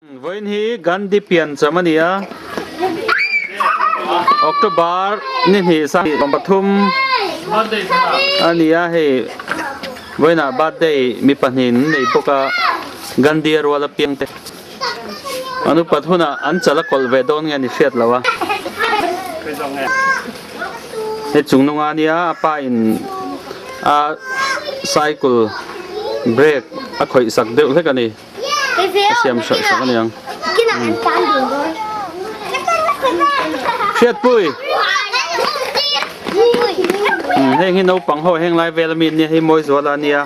Vawiin hi Gandhi piancham a ni a, October ni hnih sang pathum a ni a, hei vawiinah birthday mi pahnih an nei bawk a, Gandhi a rual apiang te an upat hunah an chal a kawlh ve dawn nge a ni hriat loh a. Hei chung nunga a nia a pa in a cycle brake a khawih sak deuh hlek a ni. A siam hralh sak a niang. Hriatpui! Heng hi naupang ho heng lai vel ami an nia hei Mawizuala a nia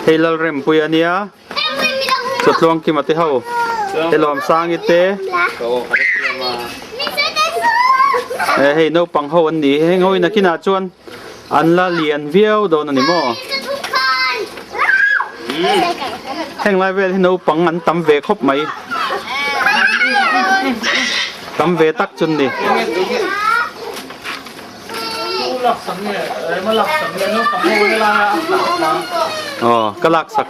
hei Lalrempuia a nia Chawtluangkima te ho hei Lawmsangi te hei naupang ho an ni heng ho in a kinah chuan An la lian viau dawn a ni maw? Heng lai vel hi naupang an tam ve khawp mai. Tam ve tak chu ni. Aw, ka lak sak.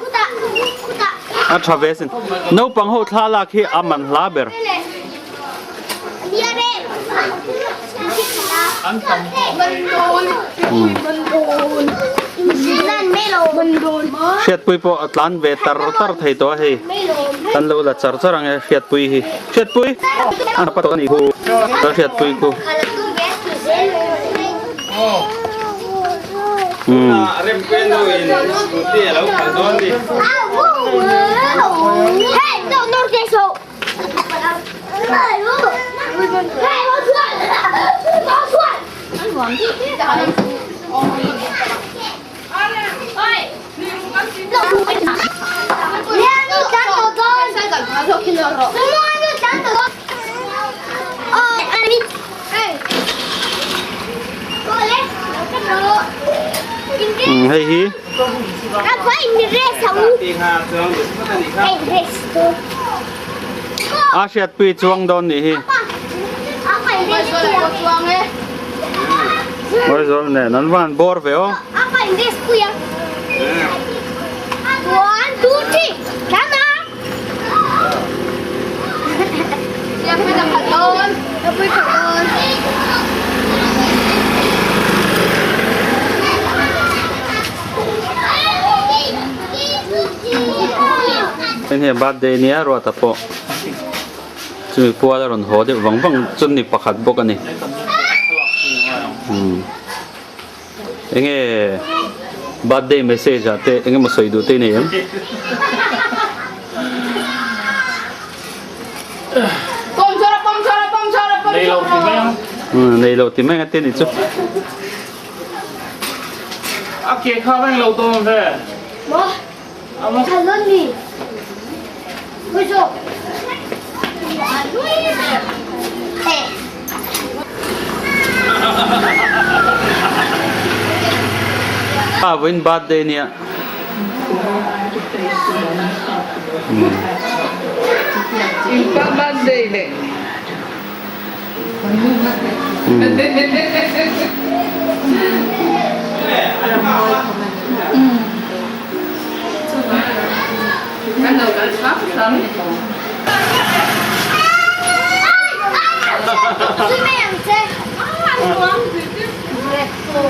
A tha ve sin. Naupang ho thla lak hi a man hla ber. Hriatpui pawh a tlan ve tar tar thei tawh a hei kan lo la char char ang e Hriatpui hi Hriatpui a pa tawh a nih khu ka Hriatpui khu Hei hi A hriatpui chuang dawn nih hi. Mawizual nen an van bawr ve aw. Hei hi birthday nia ruata pawh chumi pual a rawn haw deuh vang vang chuan ni pakhat bawk a ni enge birthday message ah te eng emaw sawi duh te i nei em? Nei lo ti mai ang a ti a ni chu. A ke kha reng lo dawn ve. Maw? Khalon ni. Huzo. A vawiin birthday nia. Inpa birthday le.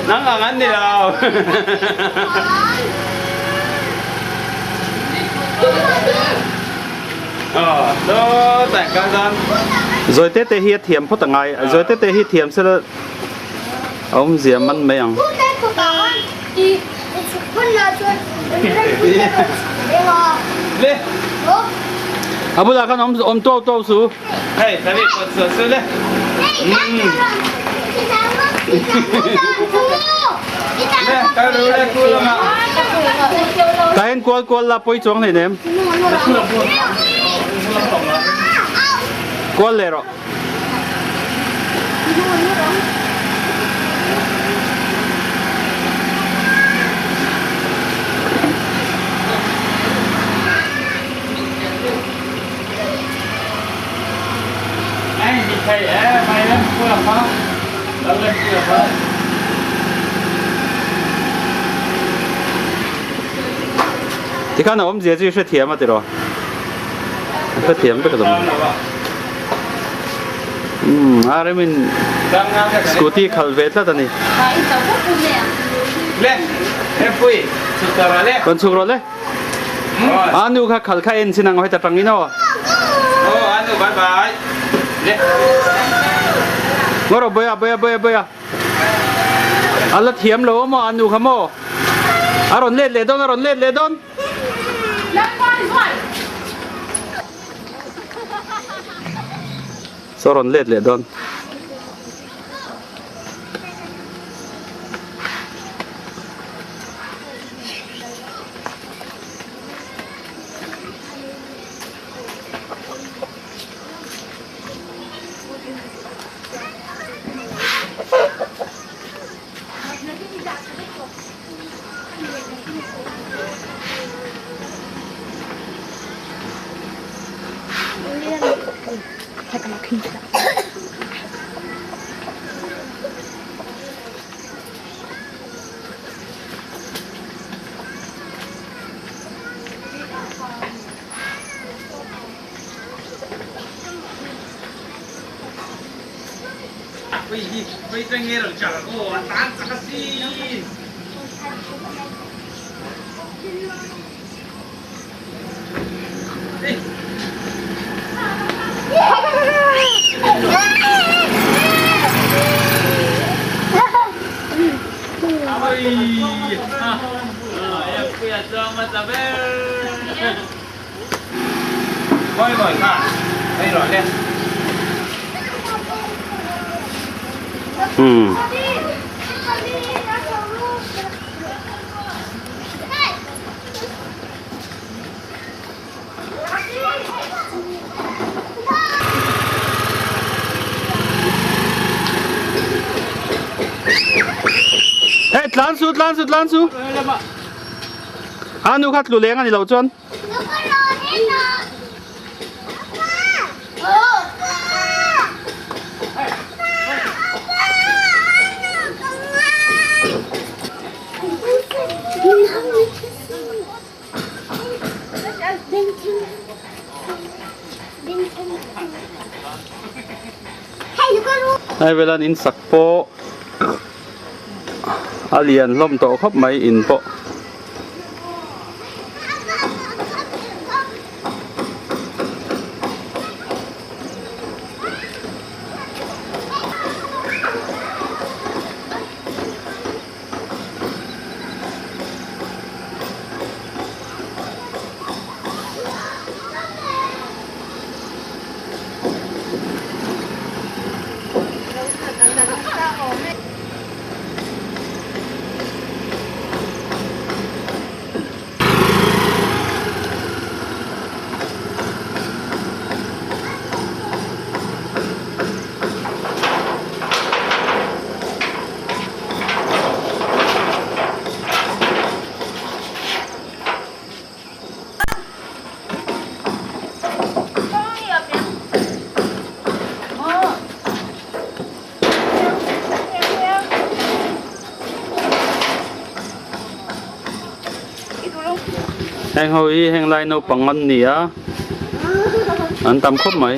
Nang ang an ni lo. Zawi te te hi a thiam phawt a ngai, zawi te te hi thiam sela a awmzia man mai ang. A bulah khan awm awm tuau tuau su. Ka en kual kual la pawi chuang hlei nem. Kual leh rawh. Tikhan a awmzia chu i hrethiam a tiraw? Hrethiam vek alawm. Umm a remin scooty khalh ve tlat a ni. Rawn chhuk rawh le. A nu kha khal kha en chin ang heta tangin aw. Ngaw rawh boya boya boya boya. A la thiam lo maw a nu kha maw. A rawn let leh dawn a rawn let leh dawn. Saw rawn let leh dawn. Hmm. Hey, tlan su, tlan su, tlan su. A nu kha tlu leng ani lo chuan. Hei velan in sak pawh a lian hlawm tawh khawp mai in pawh. Heng ho hi heng lai naupang an ni a an tam khawp mai.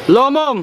Lawmawm!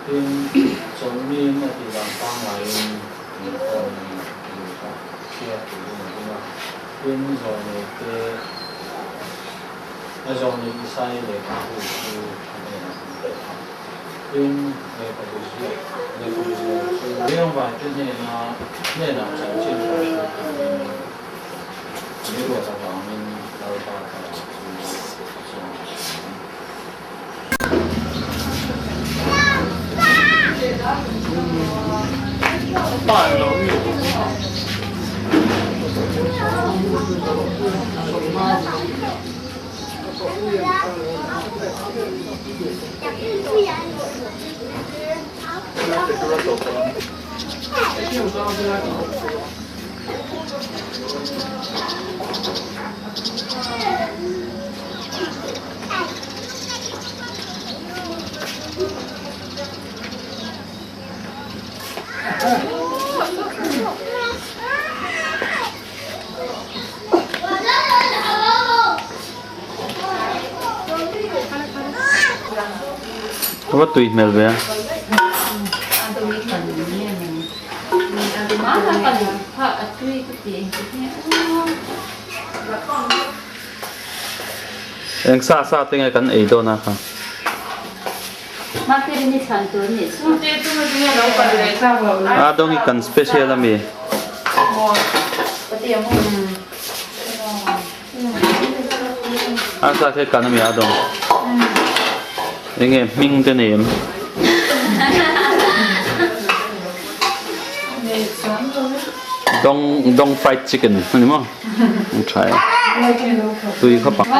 Tin, chawlhmiin a tih dan pangngaiin inkhawm lut a, hriat turin a ding a. Tin, zawlnei te, a zawlnei Isai lehkhabu chu a hnenah an pe a. Tin, lehkhabu ziak, lehkhabu ziak chu riangvaite hnena hnenah chanchin tha hrilh turin mi ruat avangin Lalpa thlarau chu a chuang a hria. Va tui hmel ve a. Eng sa sa te nge kan ei dawn a kha. A dawng hi kan special a mi. A sa khi kan a mi a dawng. Enge hming te nei em. Dawng dawng fried chicken a ni maw. An tha e. Tui khawp ang.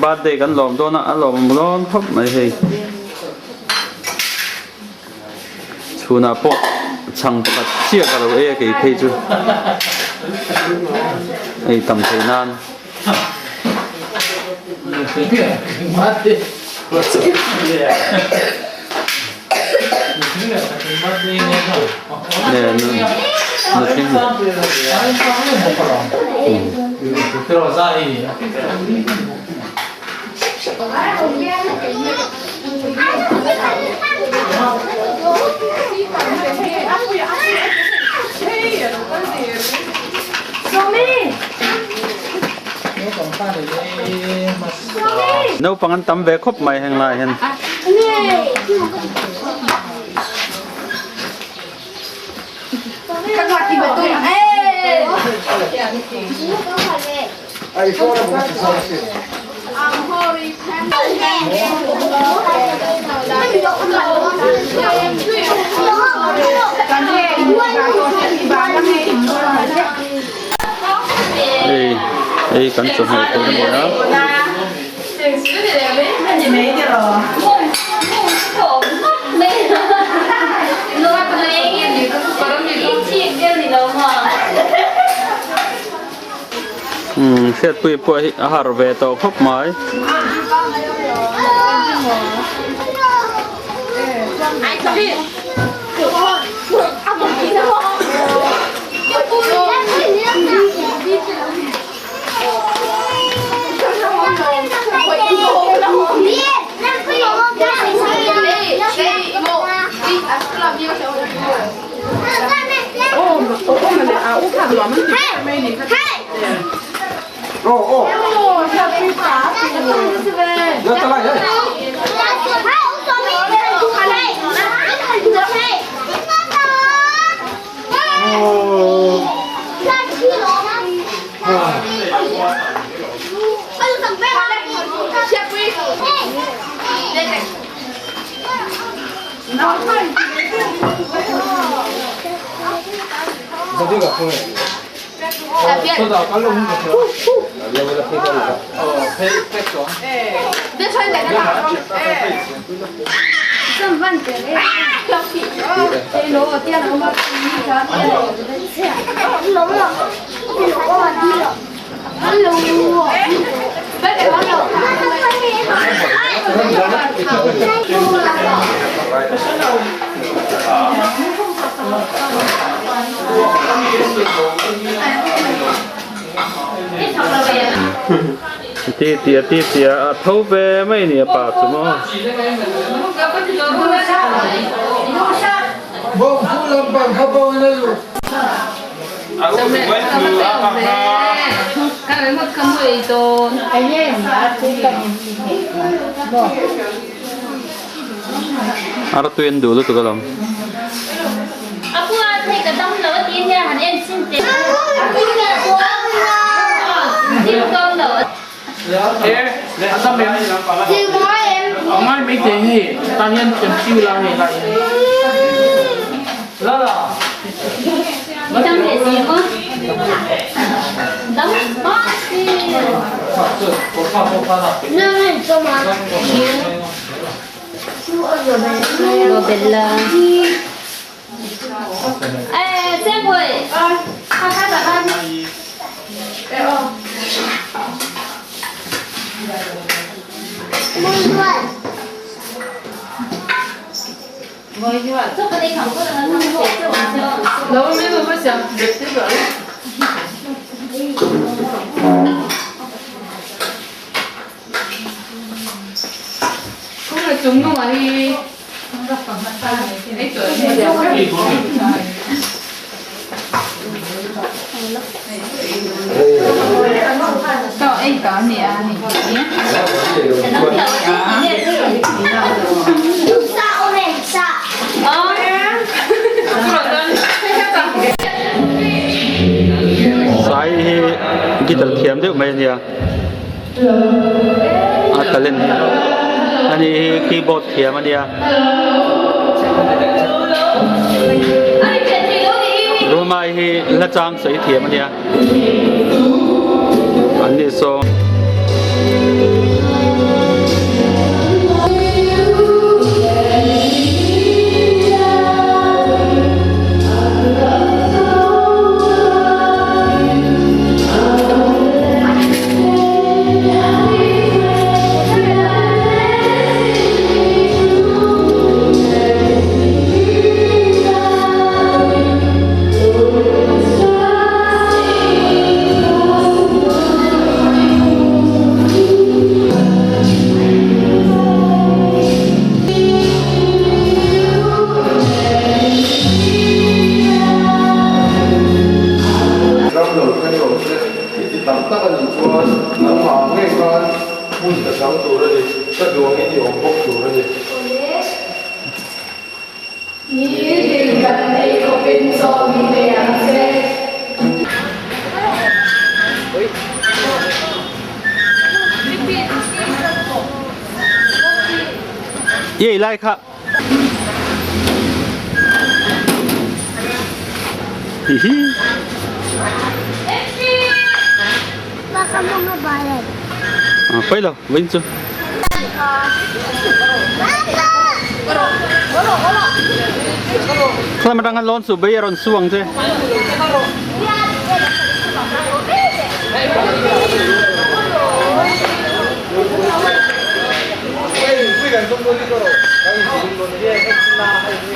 Birthday kan lawm dawn a, a lawm dawn khawp mai hei. Chhunah pawh chhang pakhat chiah ka lo ei a kei phei chu ei tam thei nan. Naupang an tam ve khawp mai heng lai hian. Hei hei kan chawhmeh tur a ni a. Umm hriatpui pawh hi a harh ve tawh khawp mai. Ti tia ti tia a tho ve mai ni a pa chu maw. Artui an duh lutuk alawm. Sai hi guitar thiam deuh mai a nia a talent hi ani hi keyboard thiam a nia Rumai hi hla chang sawi thiam a nia an ni sawng. Ram lo thleng lo che i ti tak tak a nih chuan nangmah ang ngei khan hmun ka chang tur a ni, ka duangin i awm bawk tur a ni. I ei lai kha. Hihi. Pawi lo, vawiin chu. Khlam atang khan lawn suh bei a rawn su ang che.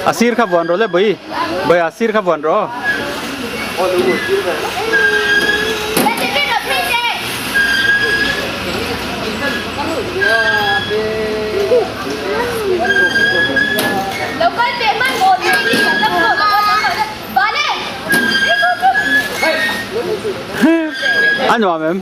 A sir kha vuan rawh le bawi bawi a sir kha vuan rawh aw. A nuam em?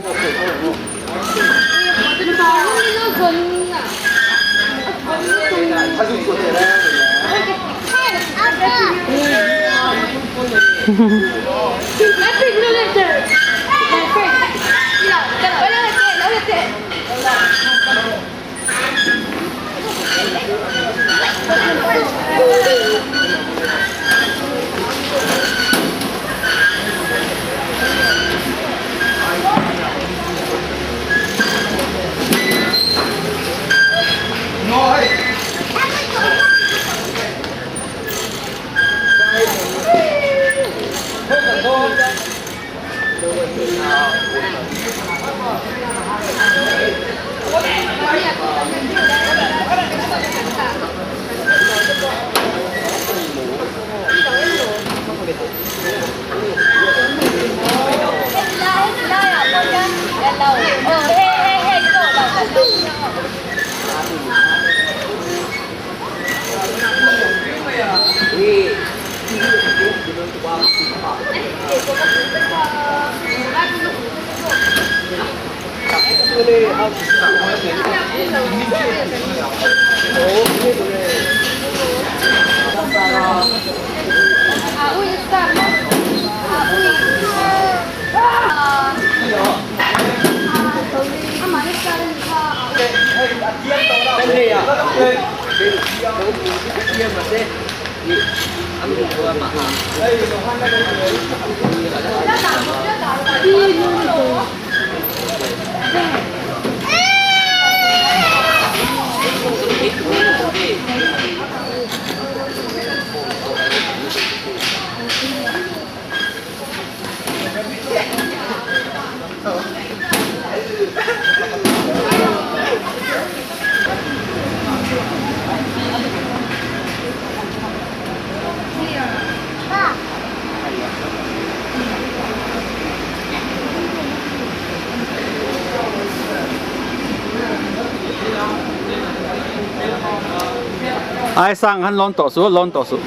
Ai sang han lawn tawh suh lawn tawh suh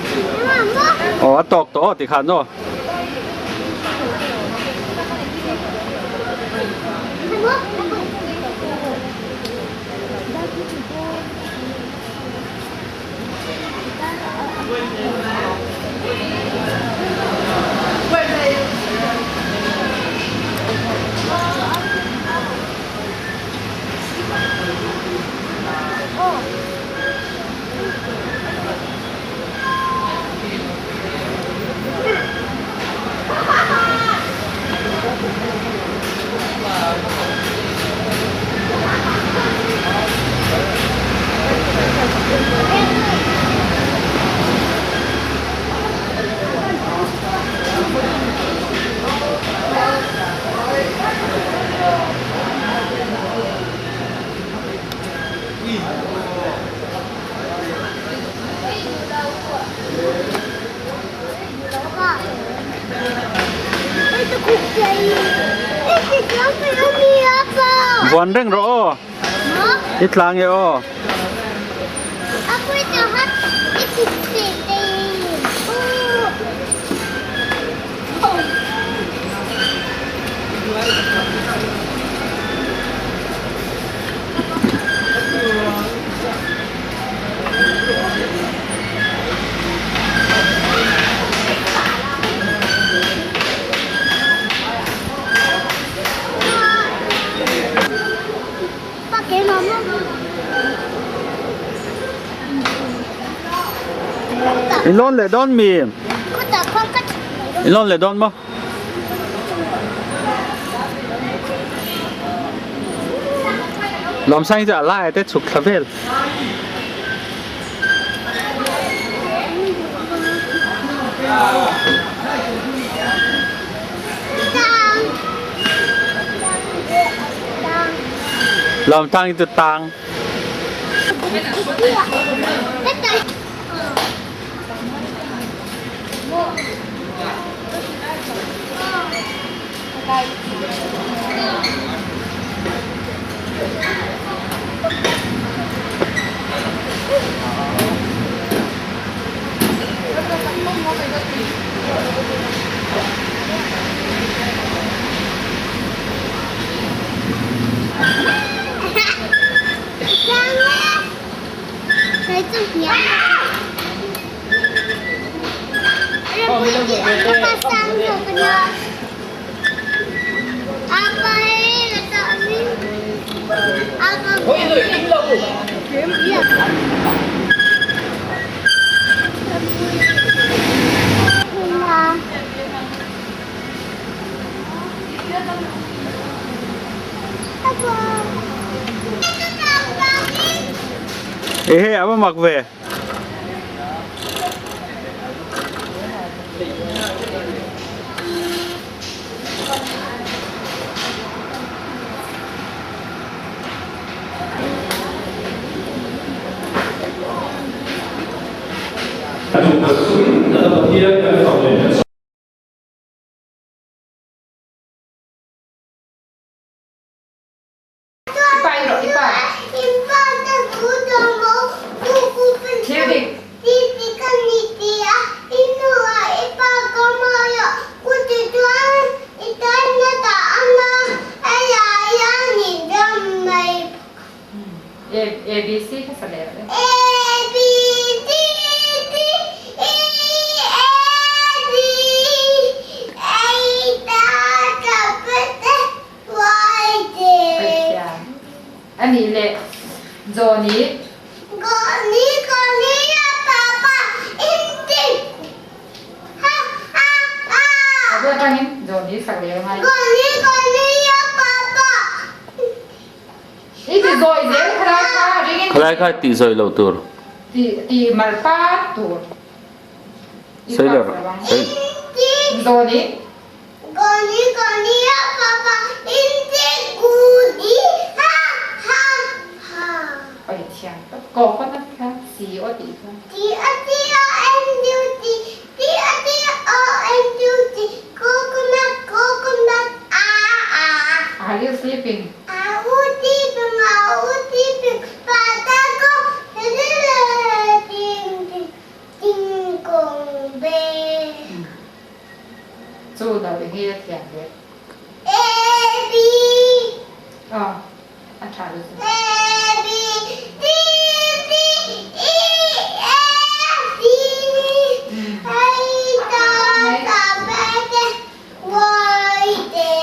aw a tawk tawh aw tikhan aw. Vuan reng rawh aw. I tla nge aw. I lawn leh dawn mi? I lawn leh dawn maw? Lawmsang hi chu a lai te chhuk thla vel. Lawmtang hi chu tang. Ehe a va mak ve. Khalai kha tih zawi lo tur. Sawi lo rawh.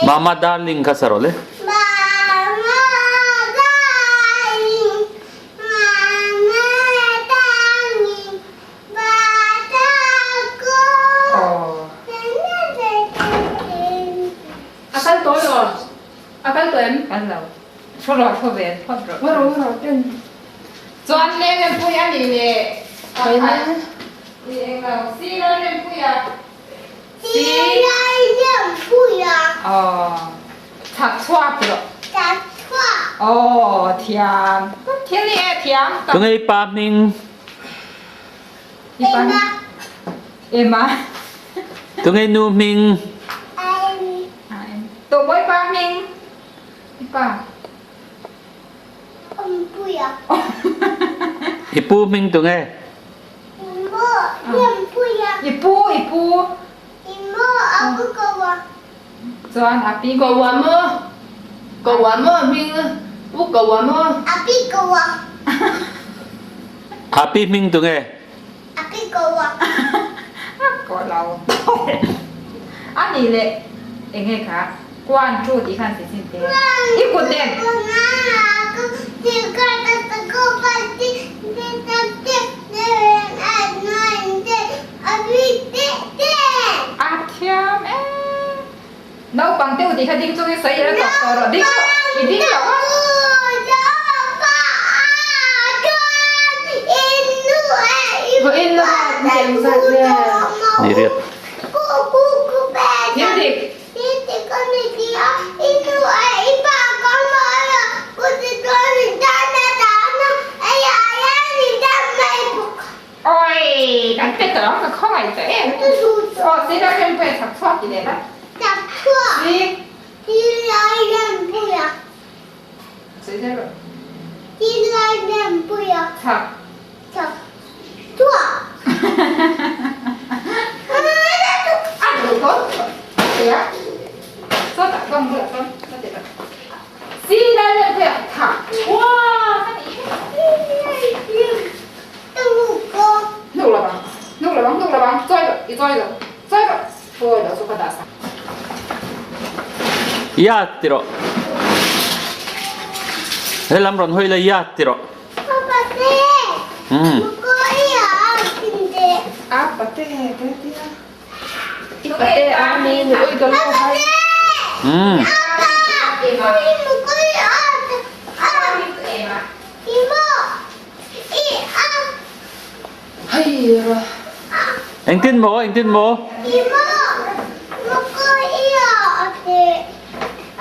Mama darling kha sa rawh le. Tunge i pa hming? Tunge i nu hming? I pu hming tunge? Api hming tunge? Ni riat. Ya ti rawh. He lam rawn hawi la ya ti rawh. Umm. Umm. Engtin maw? Engtin maw?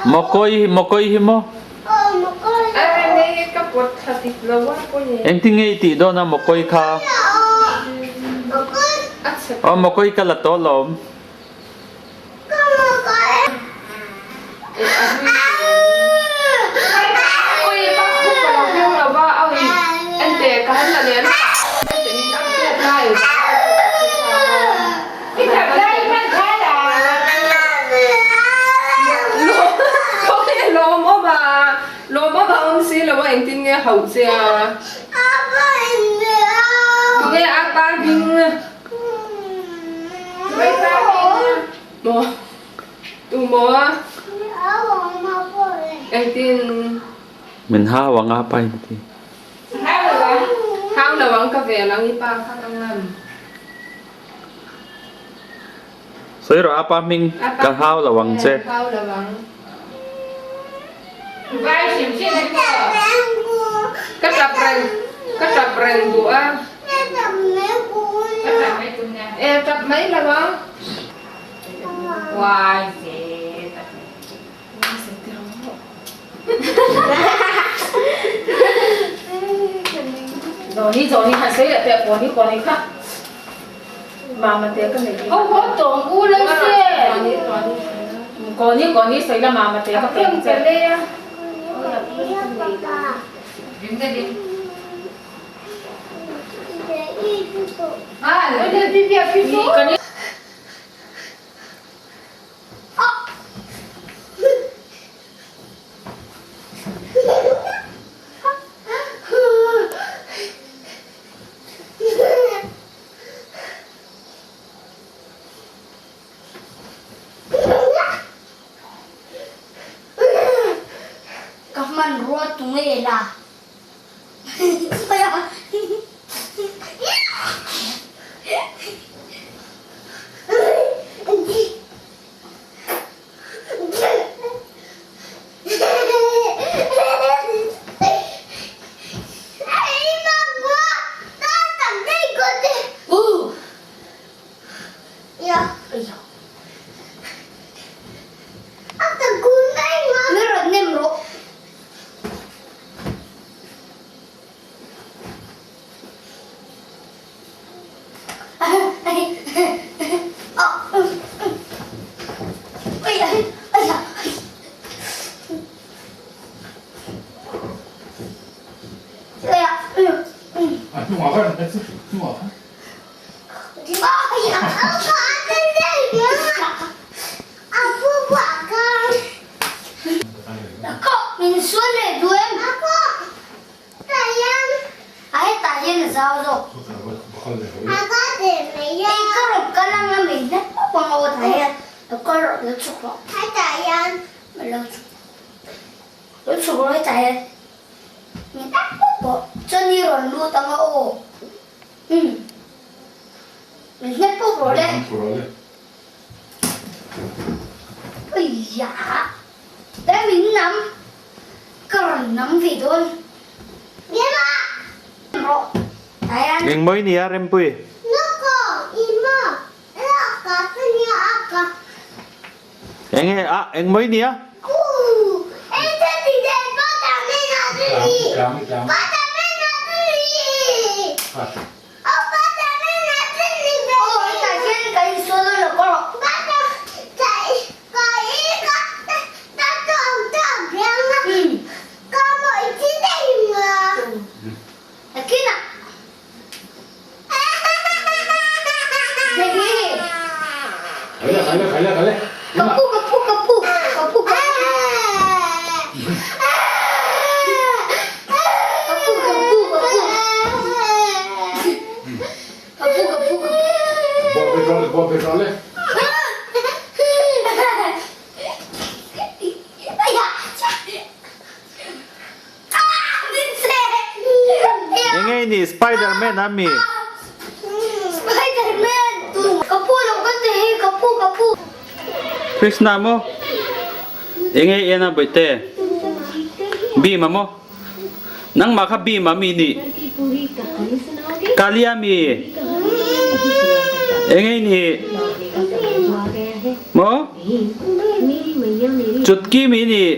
Mawkawi mawkawi hi maw? Engtin nge i tih dawn a mawkawi kha? Aw mawkawi ka la tawh lawm. Min hau ang a pa in a ti. Sawi rawh a pa hming ka hau lo ang che. Ka hmanrua tu nge la? Engmawi nia Rempui? Enge a engmawi nia? Ka pu ka pu ka pu ka pu ka pu ka pu ka pu ka pu ka pu ka pu. Enge i nih Spider Man a mi? Krishna maw? Enge i en a bawihte? Bhim a maw? Nangmah kha Bhim a mi nih? Kali a mi? Enge i nih? Maw? Chutki mi nih?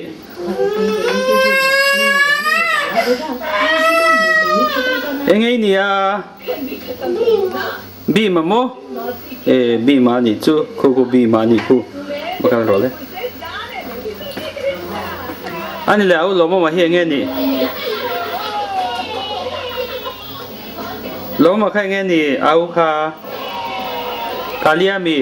Enge i nia? Bhim a maw? E Bhim a nih chu khu khu Bhim a nih khu va kal rawh le. Ani leh a u Lawmawma hi enge nih? Lawmawma kha enge nih a u kha? Kalia mi?